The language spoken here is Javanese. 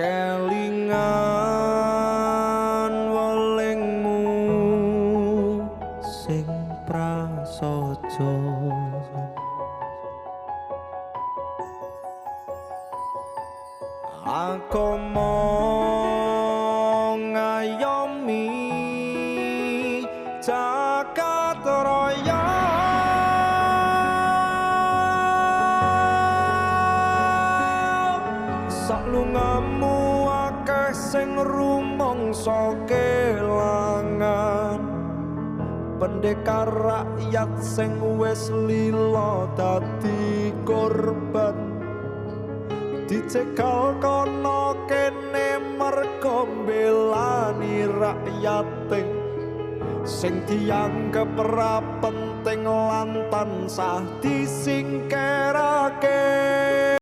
Kelingan welingmu sing prasaja. Agama ngayomi jagat raya. Saklungamu akeh sing rumangsa kelangan, pendekar rakyat sing wis lila dadi korban. Dicegal kono kene mergo mbelani rakyate sing dianggep ra penting lan tansah disingkirke.